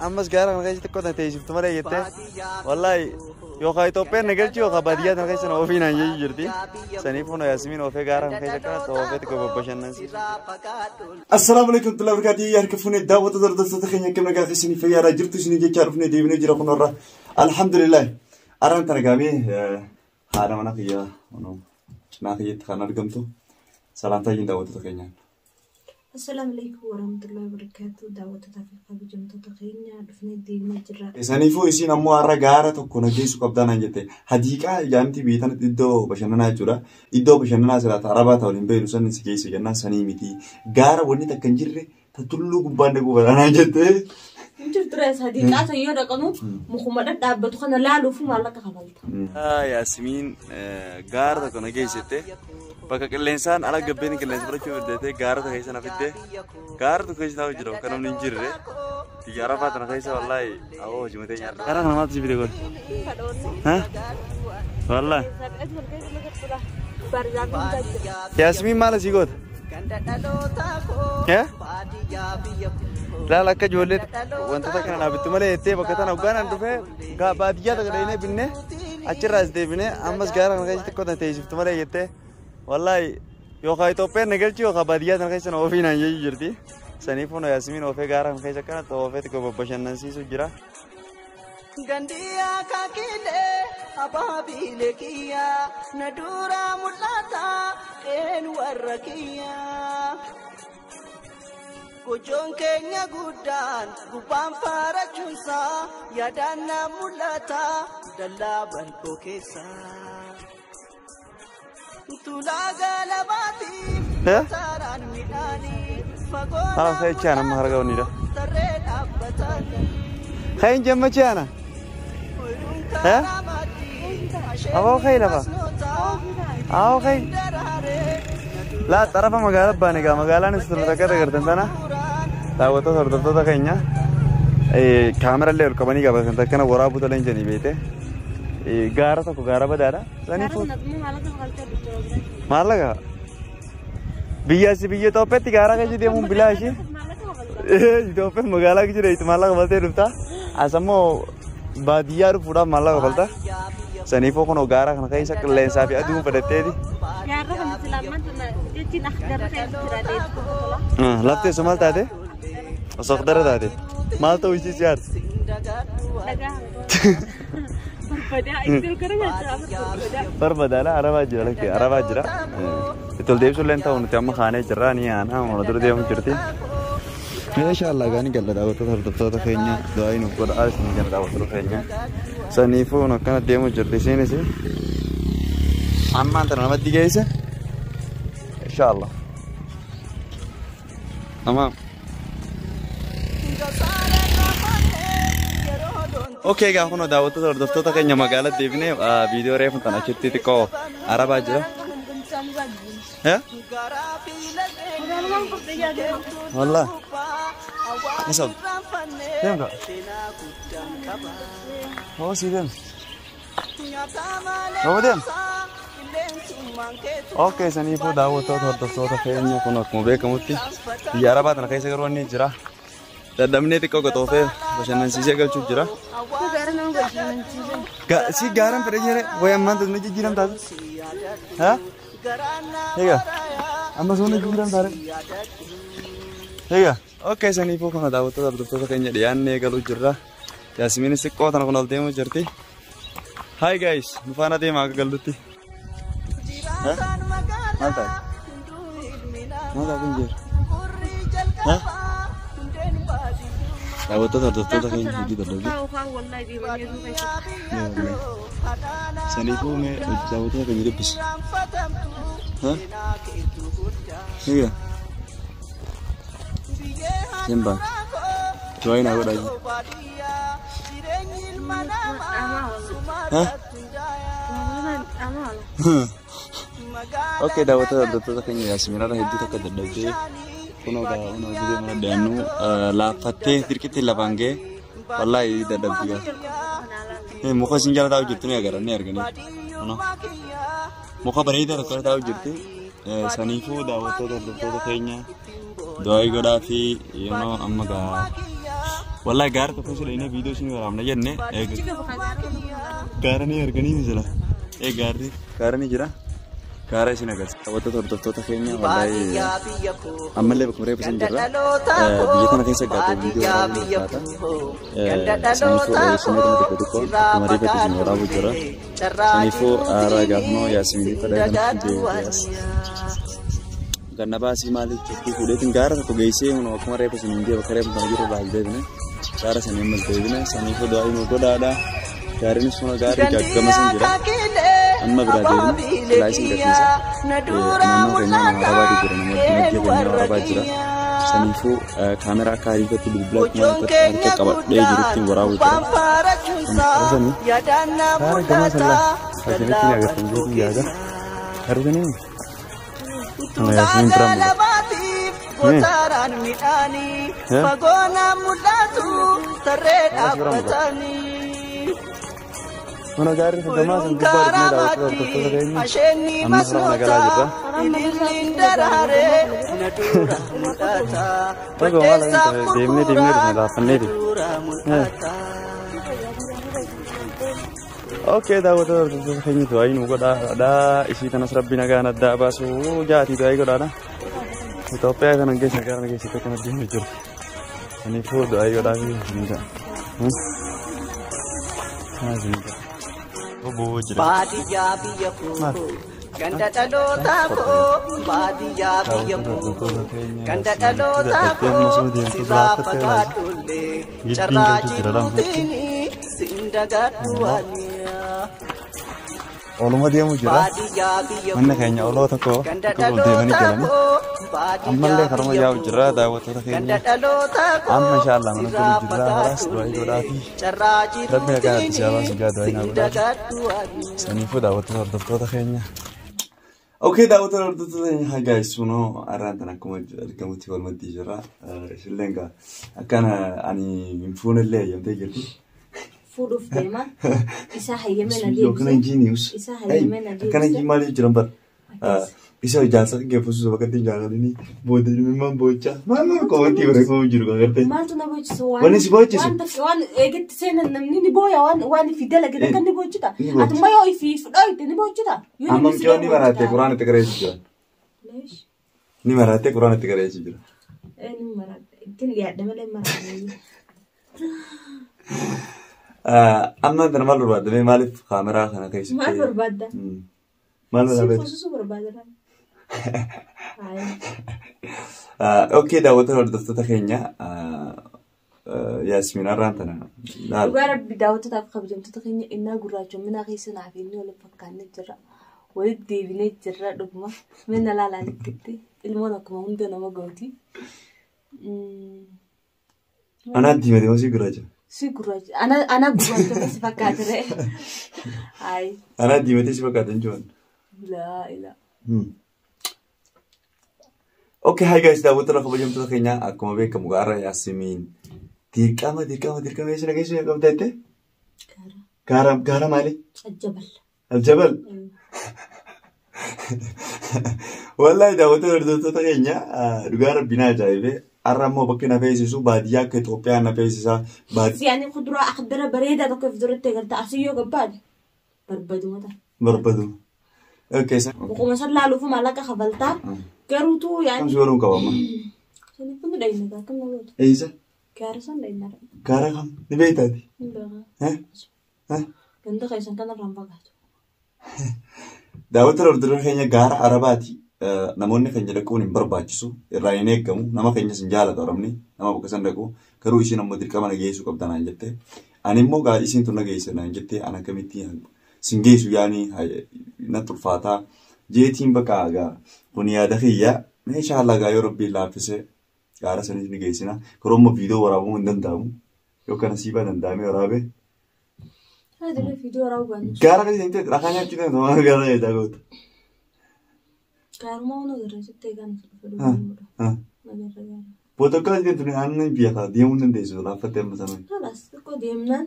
Ammas gaara kana keessatti xiqqoo tana teessiftu malee jettee wallaahi yookaan Itoophiyaan na galchi yookaan baadiyyaa tana keessa na ofii naan jechuu jirti. Saniif kun Yaasmiin oofee gaara kana keessa akkana oofee xiqqoo bashannansiisu. Assalaamu alaikum warahmatullahi wabarakatuh. Harka fuunee daawwattoota hordoftoota keenya akkam nagaa keessanii fayyaadhaa jirtu isinii jechaa dhufnee deebinee jira kunarra. Alhamdulillah. Araan tana gaamee haadha mana kiyyaa cinaa kiyyatti kan argamtu salaamtaa jiin daawwattoota keenyaan. Assalaamu alaikum warahmatullahi wabarakatuh. Daawwattootaa fi kabajamtoota keenya dhufnee deemaa jirra. Saniifuu isiin ammoo har'a gaara tokko na geessu qabdaa naan jette. Hadiiqaa jaamti biyya tanatti iddoo bashannanaa jechuudha. Iddoo bashannanaa silaa arabaa ta'u hin beeknu san si geessu jennaan sanii miti. Gaara wanni takka hin jirre ta tulluu gubbaan dhaquu fedha naan jette. Hin jirtu rees hadiiqaa san yoo dhaqanu mukuma dhadhaabbatu kana laaluuf maallaqa kafalta. Yaasmiin gaara tokko na geessite bakka qilleensaan ala gabbeen qilleensa fudhachuu fiddeetee gaara tokko keessa na fidde gaara tokko keessa taa'u jira bakka namni hin jirre biyya arafaa tana keessa wallaahi awoo hojii matee nyaadha. Gaara kana maaltu si fide kun? Wallaahi. Yaasmiin maal asii goota? Laala akka ijoollee wantoota kana dhaabbitu malee jettee bakka tana hoggaan dhufee baadiyyaa takka dhaqnee binnee achirraa as deebinee ammas gaara kana keessa xiqqoo tana teessiftu malee jettee wallaahi yookaan Itoophiyaan na galchi yookaan baadiyyaa tana keessa na ofii naan jechuu jirti. Saniifuu na Yaasmiin oofee gaara kana keessa akkana oofee xiqqoo bashannansiisu jira. Gandiyaa kakilee abaabilee kiyyaa na duraa mul'ata qeen warra kiyyaa. Gojoon keenya guddaan gubbaan faarachuunsaa yaadaan na mul'ata dallaa bal'oo keessa. Tulaa galabaatiif saaraan midhaanii fagoo Haala fe'ichaan amma harka onnidha. tarree dhaabbatanii. Kayin jemma chaana. Aboo kai lafa. Aboo kai. Laa xarafa magaalaa baane egaa magaalaan isa takka agartan tana daawwattoota hordoftoota keenya kaamerallee ol qabanii qabatan takkana waraabuu tola hin jedhanii beekte gaara tokko gaara badaadha. Saniifuu maallaqa biyya asii biyya Itoophiyaatti gaara keessa deemuun bilaashi. Itoophiyaan magaalaa keessa deemtu maallaqa baltee dhufta. As ammoo baadiyyaa dhufuudhaaf maallaqa balta. Saniifuu kun gaara kana keessa qilleensaa fi aduun fedhatteeti. Gaarra kana silaamaan tana jechiin akhdara keessa jira deetu tola. Lafti osoo maal taate? Osoo akhdara taate. Maal ta'uu ishii si aarsa? Dhagaa barbadaa itti ol gara galchaa barbadaa. Barbadaadha arabaa jira lakkee arabaa jira. Itti ol deebisuu illee ta'u nuti amma kaanee jirra ni aanaa mana dura deemu jirti. Meeshaa allaagaanii galla daawwattoota hordoftoota keenya du'aa nuuf godhaa isin jala daawwattoota keenya. Saniifuu akkana deemu jirti isiinis. Ammaan tana namatti geesse. Inshaallah. Tamam. Okay egaa kun daawwattoota hordoftoota keenya magaalaa deebinee viidiyoo reefu tan achitti xiqqoo arabaa jira. Wallah. Isa. Deem ka. Oo si deem. Oo deem. Okay saniifuu daawwattoota hordoftoota keenya kun akkuma beekamutti biyya arabaa tana keessa garuu inni jira. Dadhabnee xiqqoo qoxoofee bashannansiisee galchuuf jira. Si gaaran fedhe jire wayi ammaan tana jijjiiram taate. Ha? Egaa amma suuna jijjiiram taate. Egaa okay saniifuu kana daawwattoota hordoftoota keenya dhiyaannee galuu jirra. Yaasmiinis xiqqoo tana kun ol deemuu jirti. Hi guys, nu faana deemaa akka gallutti. Maal taate? Maal taate hin jiru? Ha? Daawwattoota hordoftoota keenya hedduu dadhabde. Saniifuu mee daawwattoota keenya dubbisi. Egaa. Simba. Du'aa naa godhaa jiru. Okay daawwattoota hordoftoota keenya Yaasmiinarra hedduu takka dadhabdee kunoo gaa kunoo gizee mana dhiyaannu laaffattee dirqitti lafaan ga'e wallaahi dadhabdi gaa. Muka isin jala taa'u jirtu ni agarra ni arganii. Kunoo muka bareedaa tokko jala taa'u jirti. Saniifuu daawwattoota hordoftoota keenya du'aa godhaa fi yeroo amma gaa Wallahi gaara tokko sila inni viidiyoo isin waraabna jenne gaara ni arganii ni jira. Gaarri gaara ni jira. Gaara isin agarsiisa. Daawwattoota hordoftoota keenya wallahi ammallee bakkuma reefu isin jirra. Biyya kana keessa gaatee viidiyoo waraabuu fakkaata. Saniifuu isin tokko tokko akkuma reefatti isin waraabuu jira. Saniifuu haaraa gaafnoo Yaasminii fadhaa kan deebi'as. Ganna baasii maaliif jettee fuudheetiin gaara tokko geessee hunoo akkuma reefu isin hin bakka reefu kana jiru irraa deebine. Gaara sanii ammas deebine. Saniifuu du'aa himuu godhaadha. Gaariinis kun gaarii gaggama sin jira. Amma biraa deebine silaa isin garsiisa. Naannoo keenya nama arabaatu jira. Nama dinagdee keenya arabaa jira. Saniifuu kaameraa akka ariifatti bilbila akkuma harka qabadhee jirutti waraabuu jira. Sanii gaara gamaa sallaa. Ajanitti ni agartan jechuun yaada. Arganii kana Yaasmiin biraa mul'ata. Gotaaraan midhaanii fagoona mul'atu tarree dhaabbatanii. Mana gaarri gamaa san gubbaa dhufnee daawwattoota hordoftoota keenya amma karaa magaalaa jirra. Ililliin daraaree na dura mul'ata. Tokko maal deemnee deemnee dhufne laaffanneeti. Okay, daawwattoota hordoftoota keenya du'aa nu godhaadha. Isii kanas rabbi nagaan addaa baasu jaatii du'aa godhaadha. Itoophiyaa kana keessa gara keessatti akkana deemee jiru. Kanaafuu du'aa godhaa fi ni ta'a. Baadiyyaa biyya koo ganda dhalootaa koo baadiyyaa biyya koo ganda dhalootaa koo sirraa fagaadhullee carraa jiruutiin sin dagadhu waaniyaa. Ooluma deemu jira. Baadiyyaa biyya Manni keenya oloo tokko ganda tokko ol deemanii dhalootaa galanii. koo baadiyyaa Ammallee karuma biyya yaa'u jira koo daawwattoota ganda keenya. dhalootaa koo Amma inshallah mana sirraa galu jirra. Halaas du'aa godhaafi. carraa Rabbi nagaan jiruutiin adda si baasu gaa du'aa sin naa godhaafi. dagadhu waaniyaa. Saniifuu daawwattoota hordoftoota keenya. Okay, daawwattoota hordoftoota keenya haa guys, kunoo har'aan tan akkuma argamutti walmaddii jira. Isillee egaa akkana ani hin fuunellee eeyyamtee jirti. Fuudhuuf deema. Isa hayyamee na Yoo kana deebise. injiinius. Isa hayyamee na Akkana deebise. injiin maaliif jiran bara? Isa ijaarsa gaggeessuus bakka ittiin jaalatanii booda dhimma boochaa maal maal komantii barreeffamu jiru kan gartee. Maaltu na boocisa waan Wanni si boochisu? waan takka waan eegatti seenan namni ni booya waan waan ifi dalage takka ni boochita. Ni boochita. Atummaa yoo ifi fudhooyte ni boochita. Yoo Amma namni si mucaan ni maraattee boochita. quraan itti gareessu jira. Leesh. Ni maraattee quraan itti gareessu jira. Ni maraadha. Ittiin dhiyaadha malee maraadha. Amma kana maal barbaadame maaliif kaameraa kana keessatti? Maal barbaadda? Maal Si barbaadda? fuusisuu barbaada. Haaya. Okay, daawwattoota hordoftoota keenya Yaasmiin har'aan tana laal. Dhugaa rabbi daawwattootaaf kabajamtoota keenya innaa gurraachomina keessa naaf inni wal fakkaannee jirra. Walitti deebinee jirra dhuguma. Minna laalaan itti ilmoon akkuma hunda nama gooti. Anaa diimate moo si gurraacha? Si gurraacha. Ana gurraacha si fakkaata ree. Hayi. Anaa diimatee si fakkaata jechuun. Laa ilaa. Okay, hi guys, daawwattoota kabajamtoota keenya akkuma beekamu gaara Yaasmiin dirqama dirqama dirqama eessa keessa qabda jettee? Gaara. Gaara gaara maali? Aljabal. Aljabal. Wallahi daawwattoota hordoftoota keenya dhugaa rabbiin ajaa'ibee har'a immoo bakki na feesisu baadiyyaa akka Itoophiyaa na feesisaa baadiyyaa Yaani kuduraa akhdara bareedaa tokko of duratti agarta asii yoo gabbaade barbaaduma ta'a. barbadu. Okay, san. Boqoma san laaluuf maallaqa kafaltaa garuutu Kam yaani. si godhuun qaba amma? Saniif kun dhayina gaa akkam nama gootu. Eessa? Gaara san dhayina. Gaara kam? Ni beektaati? Hin beekaa. Eh? Eh? Ganda keessan kanarraa hin fagaatu. Daawwattoota hordoftoota keenya gaara Arabaati. Namoonni keenya dhaquun hin barbaachisu. Irraa hin eeggamu. Nama keenyas hin jaalatu Arabni. Nama bakka san dhaqu. Garuu isiin ammoo dirqama na geessuu qabda naan jette. Ani immoo gaa isiin tun na geesse naan jette. Ani akkamitti sin geessu yaani natti ulfaataa. Jeetiin bakka gaa kun yaada kiyya. Meeshaa gaa yoo rabbiin laaffise gaara sanis ni geessina. Garuu ammoo viidiyoo waraabamuu hin danda'amu. Yookaan asiibaa danda'amee waraabe. Haadha viidiyoo waraabuu baannu. Gaara keessa hin ta'e rakaa nyaachuu danda'u gaara jedhaa gootu. Gaarumaa waan agarra jettee gaan fedhu. Agarra gaara. Booda akkana jettu aannan biyya kana deemuu hin dandeessu laaffattee amma sana. Kalaas xiqqoo deemnaan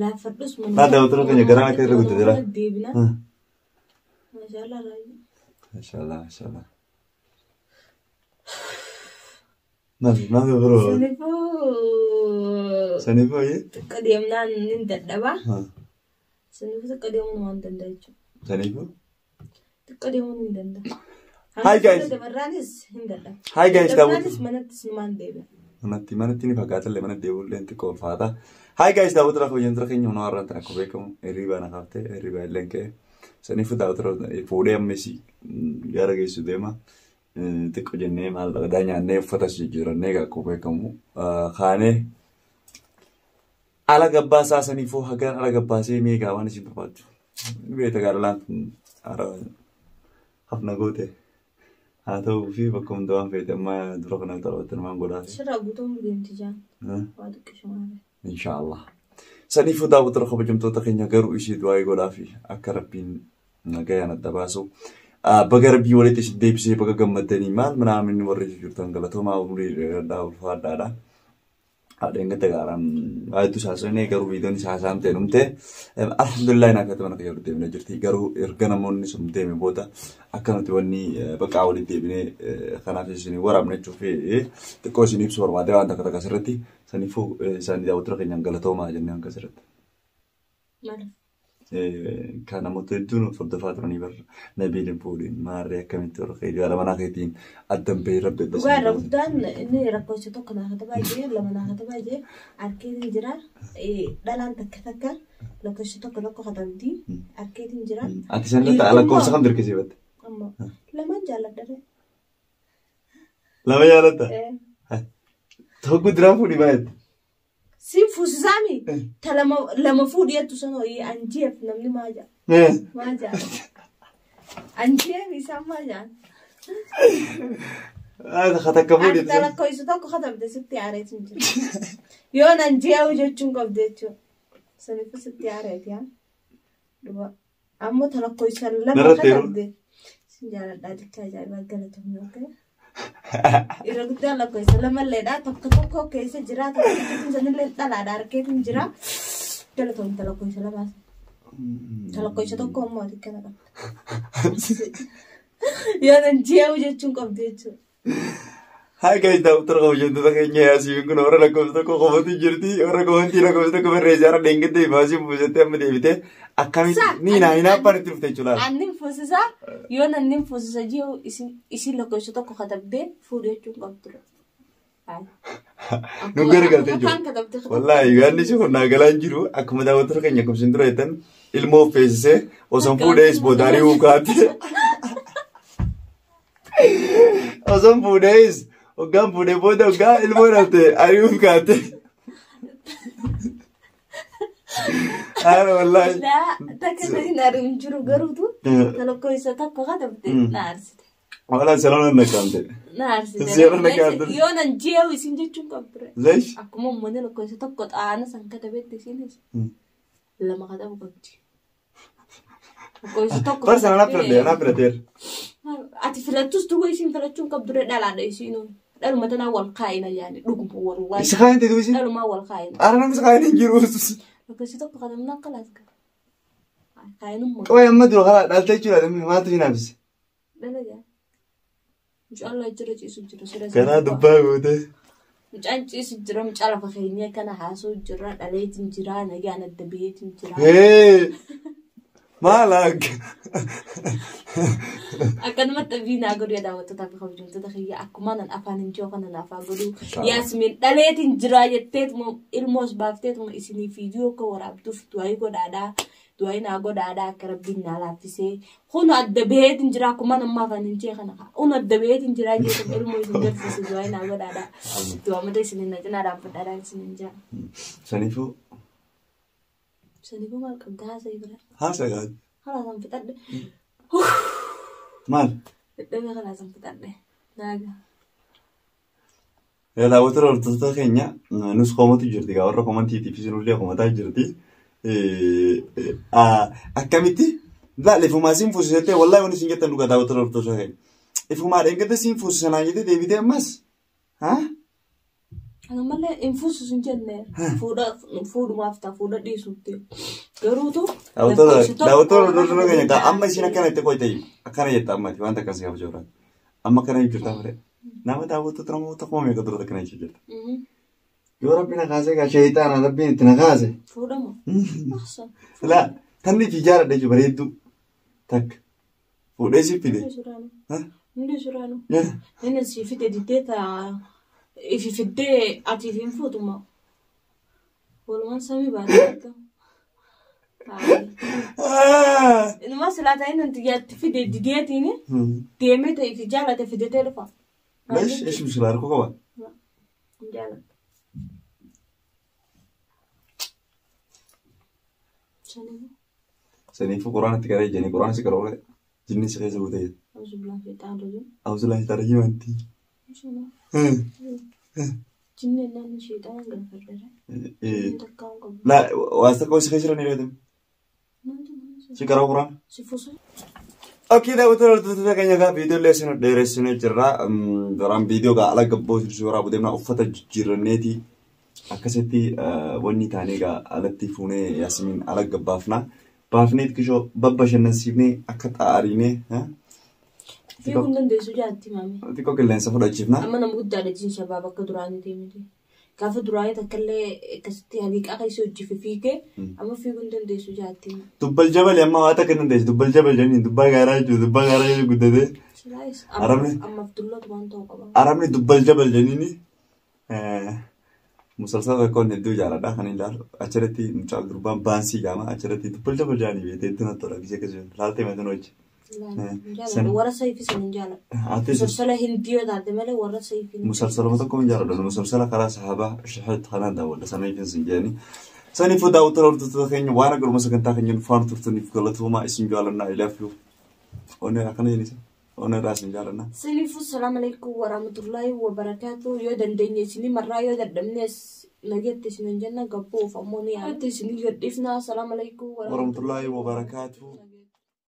laaffadhus Laa daawwattoota keenya garaan akka irra guddate laa. Deebina. Maashaallah raayyu. Maashaallah maashaallah. Maal maal biroo. Saniifuu Saniif hooyee. Xiqqoo deemnaan ni dadhaba. Saniif xiqqoo deemuun waan danda'a jechuudha. Saniifuu. Xiqqoo deemuun hin danda'a. Hi guys. Dabarraanis hin dadhaba. Hi guys, Dabarraanis manattis numaan deebi'a. Manatti manatti ni fakkaata mana deebi'ullee xiqqoo ulfaata. Hi guys, daawwattoota kabajamtoota keenya hunoo har'aan tana akka beekamu hirribaa na kaaftee hirribaa illee ka'e. Saniifuu daawwattoota fuudhee ammas gara geessu deema. Xiqqoo jennee maal dhaqdaa nyaannee uffatas jijjiirannee akka beekamu kaanee ala gabbaasaa saniifuu hagaan ala gabbaasee meeqaa waan isin barbaaddu. Beekta gaalalaan hafna goote. Haa ta'uu fi bakka hunda waan feete amma dura kana taphatte namaan godhaa. Sirraa guutuun deemti jaan. Waa xiqqishu maal. Inshaallah. Saniifuu daawwattoota kabajamtoota keenya garuu ishee du'aa godhaa fi akka rabbiin nagayaan adda baasu. Baga rabbii walitti isin deebisee baga gammaddanii maal minaaminni warri jirtan galatoomaa umurii dheeradhaa ulfaadhaadha. Haadha gata gaaraan waayittu saasonee garuu viidiyoon isaa haasaan ta'e dhumte. Alhamdulillah naaf ta'e mana kiyya deemnee jirti. Garuu erga namoonni sun deeme booda akka nuti wanni bakka walitti deebinee kanaaf isin waraabne jechuuf xiqqoo isin ibsu barbaade waan takka takka asirratti saniifuu isaanii daawwattoota keenyaan galatoomaa jennee hanga asirratti. Maaliif? Kan namoota hedduun hordofaa turanii barra nabiin fuudhin maarree akkamitti warra keetii haadha manaa keetiin addan bahee rabbi adda Dhugaa irra guddaan inni lakkoofsa tokko naa katabaa jee lama naa katabaa jee arkeetiin jira. Dhalaan takka takka lakkoofsa tokko tokko katabdi arkeetiin jira. Ati san lakkoofsa kam dirqisiifatte? Amma lamaan jaalladha. Lama jaalatta? Tokko duraan fuudhii baay'atte. Si fuusisaami ta lama lama fuudhi jettu sana hoyi anjeef namni maa jaa maa jaa anjeef isaan maa jaa. Takka fuudhi. Ati lakkoofsa tokko katabde sitti aareetu jira. Yoo nan jeewu jechuun qabde jechuudha. Saniif sitti aareeti haa. Dhuga. Ammoo ta lakkoofsa lama Narratti yeroo- katabde. Sin jaaladhaa dikkaa ajaa'ibaa galatamni okay. Irra guddaan lakkoofsa lamalleedha. Tokko tokko keessa jira. Tokko tokko sanillee dhalaadha argeetu jira. Galatamni ta lakkoofsa lamaas. Ta lakkoofsa tokko ammoo ati kana qabda. Yoo nan jeewu jechuun qabde jechuudha. Hi guys, daawwattoota kabajamtoota keenya yaasiin kun warra lakkoofsa tokko qofatu jirti. Warra komantii lakkoofsa tokko barreessee har'a dheengattee baasii buusattee amma deebitee akkamitti ni naa hin abbaan itti dhufte jechuudha. Annin fuusisaa yoo nannin fuusisa jiru isin lakkoofsa tokko katabdee fuudhu jechuun qabdu. Nu gargaarte jechuudha. Wallaahi yaadni ishee kun naa galaa hin jiru. Akkuma daawwattoota keenya akkuma isin dura jettan ilmoo of feesisee osoo hin fuudhees boodaarii huukaatti. Osoo hin fuudhees hoggaan fuudhee booda hoggaa ilmoo dhabte ari'uuf kaate. Haala wallaahi. Laa takka sadi na ari'u hin jiru garuutu ta lakkoofsa tokko katabde na aarsite. Wallaahi salaam na qaamte. Na aarsite. Seera na qaamte. Yoo nan jeewu isin jechuun qabdu. Leesh. Akkuma uummanni lakkoofsa tokko xaana san katabetti isinis lama katabu qabdi. Lakkoofsa tokko. Barsa anaa filadhe anaa filateera. Ati filattus duwwa isin filachuun qabdu dhalaadha isiinuu. Dhaluma tanaa wal kaa'ina yaani dhuguma wallahi. Isa kaayinte duusi. Dhalumaa wal kaa'ina. Ara namni isa kaayinte hin jiru. Lakkoofsa tokko katabnaan kalaas gara. Kaa'inummaa. Qoy amma dura karaa dhaltee jechuudha maaltu hin hafise. Dhala jaa. Mucaan laa jira ciisu jira. Sira Karaa dubbaa goote. Mucaan ciisu jira mucaa lafa keenya kana haasoo jira dhaleetiin jira nagaan adda baheetiin jira. Hee. Maal akka. Akkanumatti viinaa godhu daawwattootaa fi kabajamtoota kiyya akkuma nan afaan hin jiru kana naaf haa godhu. Yaasmin dhaleetiin jira jetteetuma ilmoos baafteetuma isinii viidiyoo akka waraabduuf du'aa godhaadhaa. Du'aa naa godhaadhaa akka rabbiin naa laaffisee. Kun adda baheetiin jira akkuma namma afaan hin jee kana. Kun adda baheetiin jira jeetuma ilmoo isin garsiise du'aa naa godhaadhaa. Du'aa mata isiniin na cinaa dhaabbadhaadhaa isiniin jaa. Saniifuu Saniifuu maal qabda haasa'ii bira. haasa gaadhi. Kalaasan fixadhe. Maal? Dadhabee kalaasan fixadhe. Naaga. Daawwattoota hordoftoota keenya nus koomatu jirti gaa warra koomantiitiif isinullee koomataa jirti. Akkamitti laal ifumaa siin fuusisettee wallaahi wanni isin jettan dhugaa daawwattoota hordoftoota keenya. Ifumaa dheengadda siin fuusisanaa jettee deebitee ammas. Haa? Ana malee hin fuusisu hin jenne fuudha fuudhumaaf ta'a fuudha dhiisutti. Garuutu. Daawwattoota hordoftoota keenya gaa amma isin akkana itti qoyte akkana jetta ammati wanta akkasii kabajaa jiraatu. Amma akkana jirtaa malee. Nama daawwattoota namoota kuma meeqa dura akkana jechuu jirta. Yoo rabbi na kaasee gaa sheeyxaana rabbiin itti na kaase. Fuudhamu. Ahsan. Laa tanni fi jaaladha jechuudha bareedduu. Takka. Fuudhee si fide. Hundi suraanu. Ha? Hundi suraanu. Inni si fide diddee taa ifi fiddee ati ifi hin fuutuma. Walumaan samii baatee. Inuma silaa ta'e inni xiyyaatti fide dideetiin deemee ta'e ifi jaalate fidatee dhufa. Leesh eesh mishilaa harkoo qaba. Hin jaalatu. Saniifuu. Saniifuu quraana itti qaree jennee quraana si qaroo jinni si keessa guutee jira. Auzubillah shaytaan rajim. Awuzilaa hin tarii wanti. Jinni naannoo shaytaan galfadheera. Jinni takka hin qabu. Laa waas takka si keessa jiran beektu. Si qaroo quraana. Si fuusu. Okey, daawwattoota hordoftoota keenya egaa viidiyoo illee isin dheeressinee jirra. Duraan viidiyoo egaa ala gabboo sirrii waraabuu deemna uffata jijjiiranneeti akkasitti wanni taanee egaa alatti fuunee Yaasmiin ala gabbaafna. Baafnee xiqqishoo babbashannansiifnee akka xaariinee Fiiguu hin dandeessu jaatti maami. xiqqoo qilleensa fudhachiifna. Amma nama guddaadha jiin shabaab akka duraanii miti. Gaafa duraanii takka illee akkasitti haliiqaa keessa hojii fiigee amma fiiguu hin dandeessu jaatti. Dubbal jabali amma waa takka hin dandeessu. Dubbal jabal jenni dubbaa gaaraa jechuudha. Dubbaa gaaraa jechuun guddatee. Silaayis Arabni- ammaaf dullootu waan ta'u qaba. Arabni dubbal jabal jenniini musalsala tokkoon hedduu jaaladha kan ilaalu achirratti mucaa gurbaan baansii jedhama achirratti dubbal jabal jedhanii beekte hedduu natti tola gisee akkasii laaltee mataan hojii. Jaaladha warra sayfii san hin jaaladha. Ati Musalsala hindii yoo taate malee warra sayfii. musalsaluma tokko hin jaaladha musalsala karaa sahabaa shahid kanaan daawwadha saniif hin jedhani. Saniifuu daawwattoota hordoftoota keenya waan agaruma sagantaa keenya faana turtaniif galatoomaa isin jaalannaa ilaafiyu. Onnee akkana jenisa. Onnee irraa isin jaalannaa. Saniifuu salaam alaikum warahmatullahi wabarakaatu yoo dandeenye isinii marraa yoo dadhabnes nageetti isin hin jenna gabboof ammoo ni yaadatti isinii gadhiifna salaam alaikum Warahmatullahi wabarakaatu.